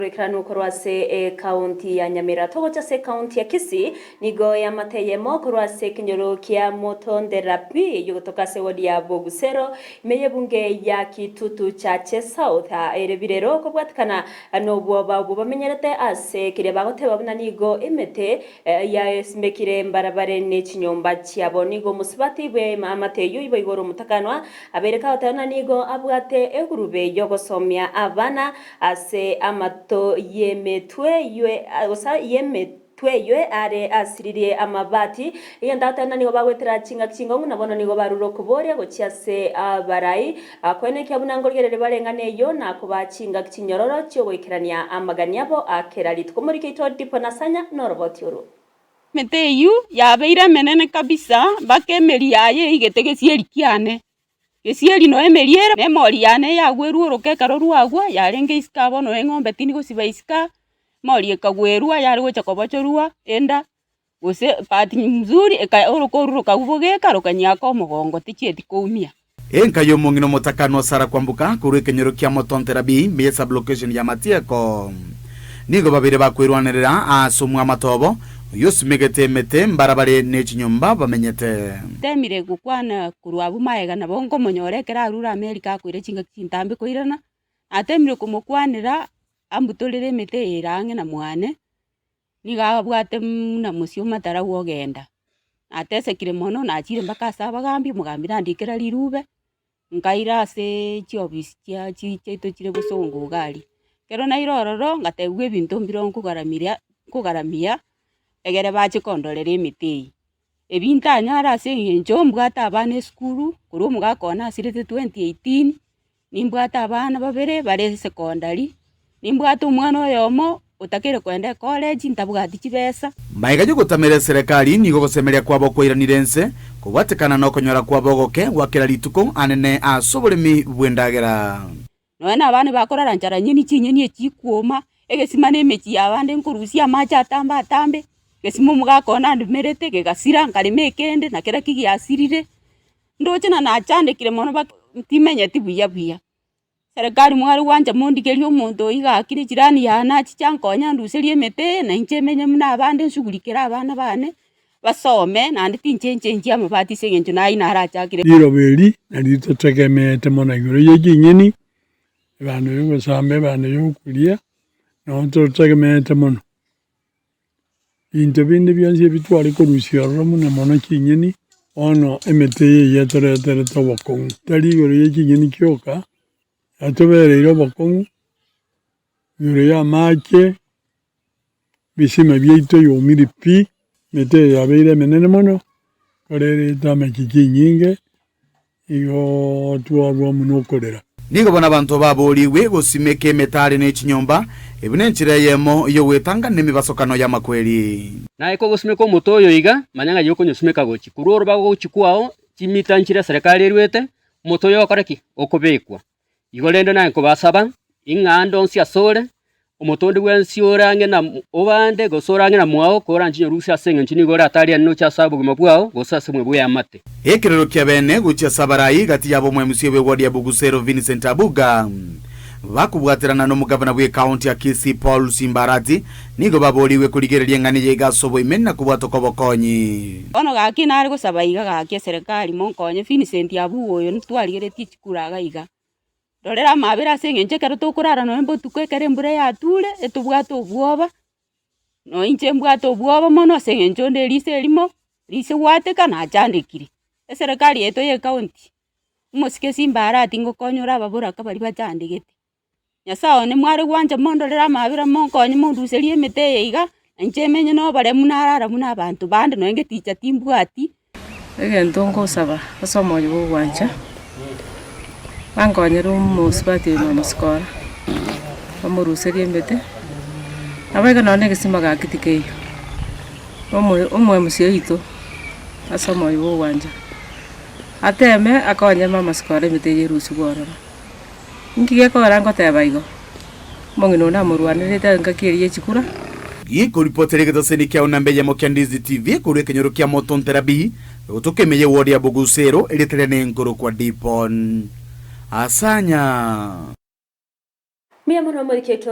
boikeranu korwa ase ekaunti ya Nyamira. Togocha ase ekaunti ya Kisii, nigo eamate eyemo korwa ase ekenyoro kia Motondera B eyogotoka ase ewodi ya Bogusero ime y'ebunge ya Kitutu Chache South ere birero kobwatikana nobwoba obwo bamenyerete ase keria bagoteba buna nigo emete yasimekire mbarabare ne chinyomba chiabo. Nigo omosubati bw'eamate eyio ibaigoro omotakanwa Abeire kagoteba ng'a nigo abwate egurube y'ogosomia abana ase amato y'emetwe eywe gose y'emetwe eywe are asiririe amabati. Egento agoteba ng'a nigo bagoetera chingaki chingong'u na bono nigo barure okoboria gochia ase abarai koenekia buna nkorigereria bareng'ana eyio na kobaa chingaki chinyororo chi'ogoikerania amagani abo a kera rituko. Omoriki oito Dipo Nasanya noroboti orwo. Emete eyio yabeire emenene kabisa mpaka emeri yaye eigete gesieri kiane. Gesieri noe emeri ere, na emori yane yagwerwa oroka ekero rwagwa, yarenge isiko abwo noe eng'ombe tindi gosiba isiko, emori ekagwerwa yare gocha kobochorwa enda, gose bahati mzuri eka oroka orwo rokagwa bogeka rokanyiaka omogongo tichieti koumia. Enka y'omong'ina omotakanwa Sarah Kwamboka korwa ekenyoro kia Motontera B, ime ye sub-location ya Matieko. Nigo babeire bakwerwanerera ase omwamato obo, oyio osimegete emete mbarabare ne chinyomba bamenyete. Ntemire gokwana korwa abwo magega nabo nkomonyora ekero arure America akoira chingaki chintambe koirana, natemire komokwanera ambutorere emete eye ere ang'e na mwane. Nigo abwate buna mosio omotarau ogenda, natesekire mono nachire mpaka ase abagambi, omogambi nandikera rirube, nkaira aseee chiofisi chia chi chiaito chire bosongo iga aria. Ekero naira ororo, ngatebiwa ebinto mbire nkogaramiria nkogaramia, egere bache kondorera emete eye. Ebi ntanyare ase eng'encho mbwate abana esukuru, korwa omogaka one asirete 2018. Nimbwate abana babere bare esekondari, nimbwate omwana oyomo otakeire kogenda ecollege ntabwati chibesa. Magega y'ogotamera eserekari nigo ogosemeria kwabo kwairanire ense, kobwatekana nokonyora kwabo ogoke gwa kera rituko anene ase oboremi bw'endagera. Nonya na abana bakorara nchara nyeni chinyeni echi chikwoma, egesima na emechie y'abande nkorusia amache atambe atambe, egesima omogaka one andemerete gegasira nkarema ekende na kera ki giasirire. Ndoche na nachandekire mono mpaka timenyeti buya buya. Serikali mware gwancha mondigerie omonto oyio gaki ne echirani yane achiche ankonye anduserie emete eye na inche menye buna abande nshughulikere abana bane, basome naende tinchenchia amabati ase eng'encho naye narachakire. Riroba eri nario totegemeete mono igoro ye chinyeni, ebando yogosamba, ebando yokoria, nabo totegemeete mono. Ebinto binde bionsi ebi tware korusia ororo buna mono chinyeni, bono emete eye eyetoreterete obokong'u, tari igoro ye chinyeni chioka, yatobereire obokong'u igoro y'amache, ebisima biaito yomire pi, emete eye yabeire emenene mono, korerete amache chinyinge. Igo twarua buna okorera. Nigo bono abanto baboorigwe gosimeka emetare ne chinyomba, ebi nenchera eyemo y'ogwetanga nemebasokano y'amakweri. Naye kogosimeka omote oyo iga, manya ng'a yokonyosumeka gochia korwa orobago gochia kwao, chimita nchire eserekari eruete, omote oyo ogokora ki? Okobekwa. Igo rende naye nkobasaba, ing'a ande onsi asore, omote onde bwensi ore ang'e na obande, gose ore ang'e na mwao, koranche onyorusie ase eng'encho nigo ore hatari ane noche ase obogima bwao, gose ase obogima bw'eamate. Ekerero kia bene gochia ase abarai gati yabo omwemusia bw'eward ya Bugusero Vincent Abuga bakobwaterana nomogavana bw'ecounty ya Kisii Paul Simbarati nigo baborigwe korigereria eng'ana eye iga ase oboimeni na kobwatoka obokonyi. Bono gaki nare gosaba iga gaki eserekari monkonye Vincent Abuga oyo ntwarigeretie chikura iga iga. Rorera amabera ase eng'encho ekero tokorara nonye botuko ekero embura yature, etobwate obwoba, nonye inche mbwate obwoba mono ase eng'encho onde eriso erimo, riise gwateka nachandekire. Eserekari yaito ya ecounty, omosike Simba Arati ngokonya ore ababoraka baria bachandegete. Nyasae one mware gwancha mondorere amabera monkonye monduserie emete eye iga, na inche menye noboremu narara buna abanto bande nonye ngeticha timbwati. Egento ngosaba ase omoyo bwa ogwancha, bankonyere omosubati oyo nomosikora, bamoruserie emete, naboigo nonye na egesima gaki tikeiyo, omo omoemusi oito ase omoyo bwa ogwancha, ateme akonye mama sikora emete eye erusigwe ororo. Inki gekogera ngoteba igo? Omong'ina oo namorwanerete engaki eria ye chikura. Gikoripotera egetaseni kiao namba eyemo kia Ndizi TV korwa ekenyoro kia Motontera B, gotoka ime ye ward ya Bogusero, erieta riane nkorokwa Dipon Asanya. Mbuya mono omoriki oito.